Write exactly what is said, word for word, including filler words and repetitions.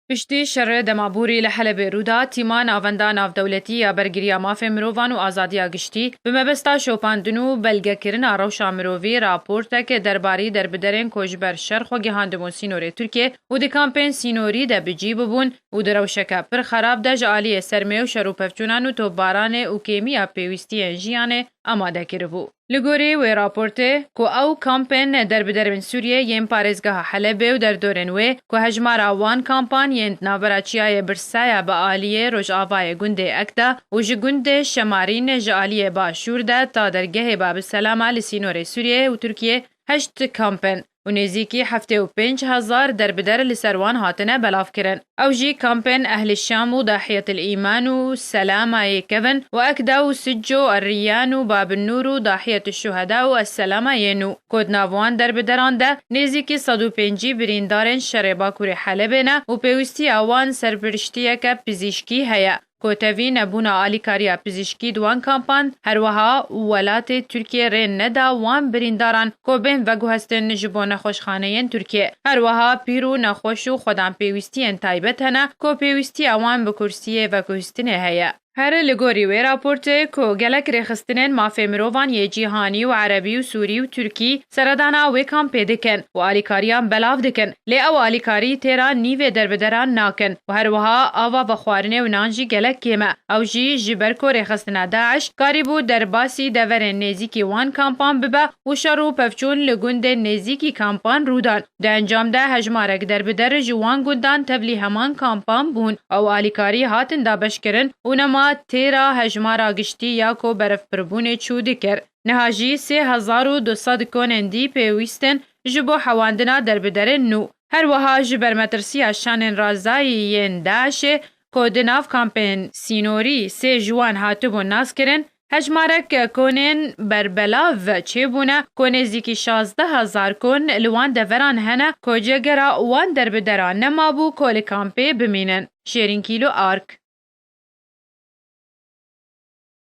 Piştî şerê demabûrî li Helebê rû da, tîma navenda navdewletî ya bergiriya mafê mirovan û azadiya giştî bi mebesta şopandin û belgekirina rewşa mirovî raportek derbarî derbiderên ku ji ber şer xwe gihandibûn sînorê Tirkiyê û di kampên sînorî de bi cî bibûn û di rewşeke pir xerab de ji aliyê sermê û şer û pevçûnan û topbaranê û kêmiya pêwîstiyên jiyanê amade kiribû. Li gorî wê raportê, ku ew kampên derbiderên Sûriyê yên parêzgeha Helebê û derdorên wê, ku hejmara wan kampan yên di navbera çiyayê Birsaya bi aliyê rojavayê gundê Ekda û ji gundê Şemarîn ji aliyê başûr de ta dergehê Bab Selama li sînorê Sûriyê û Tirkiyê heşt kamp in û nêzîkî heftê û pênc hezar derbider li ser wan hatine belavkirin. Ew jî kampên Ehlî Şam û Dahiyetil Îman û Selamayê kevin û Ekda û Sicco, Erriyan û Babin Nûr û Dahiyet Şuheda û Esselama yên nû. Ku di nav wan derbideran de nêzîkî sed û pêncî birîndarên şerê Bakurê Helebê ne û pêwîstiya wan serpiriştiyeke pizîşkî heye. Ku tevî nebûna alîkariya pizîşkî di wan kampan, her wiha welatê Tirkiyê rê neda wan birîndaran ku bên veguhestin ji bo nexweşxaneyên Tirkiyê. Her wiha pîr û nexweş û xwedan pêwîstiyên taybet hene ku pêwîstiya wan bi kursiyê veguhistinê heye. Her li gorî wê raportê ku gelek rêxistinên mafê mirovan yê cîhanî û erebî û sûrî û tirkî seredana wê kampê dikin û alîkariyan belav dikin, lê ew alîkarî têra nîvê derbideran nakin û her wiha ava vexwarinê û nan jî gelek kêm e. Ew jî ji ber ku rêxistina DAIŞ karîbû derbasî deverên nêzîkî wan kampan bibe û şer û pevçûn li gundên nêzîkî kampan rû dan. Di encam de hejmarek derbider ji wan gundan tevlî heman kampan bûn. Ew alîkarî hatin dabeşkirin û nema têra hejmara giştî ya ku berevpirbûnê çû dikir. Niha jî sê hezar û du sed konên dî pêwîst in ji bo hewandina derbiderên nû. Her wiha ji ber metirsiya şanên razayî yên DAIŞê ku di nav kampên sînorî sê ji wan hatibûn naskirin, hejmarek konên berbelav çêbûne ku nêzîkî şazdeh hezar kon li wan deveran hene ku cegera wan derbideran nemabû ku li kampê bimînin. Şêrîn Kîlo Ark.